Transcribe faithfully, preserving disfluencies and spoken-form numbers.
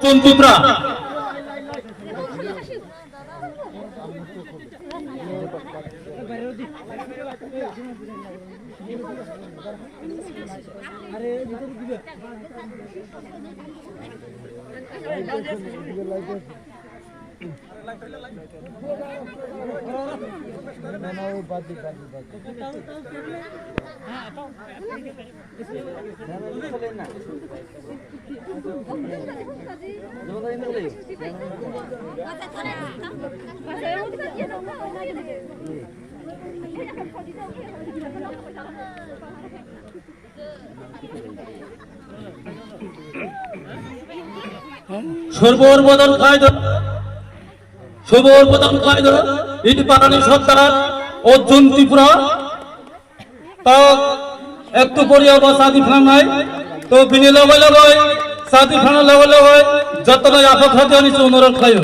Chun Tipra. Surbor bodol khlai do, subor bodol khlai do, ini parani sordar Arjun Tripura. To ektu poriya ba sadi phanang nai, to bini loge loge sadi phanang loge loge jotono yapha khati ani se onurodh khlaio.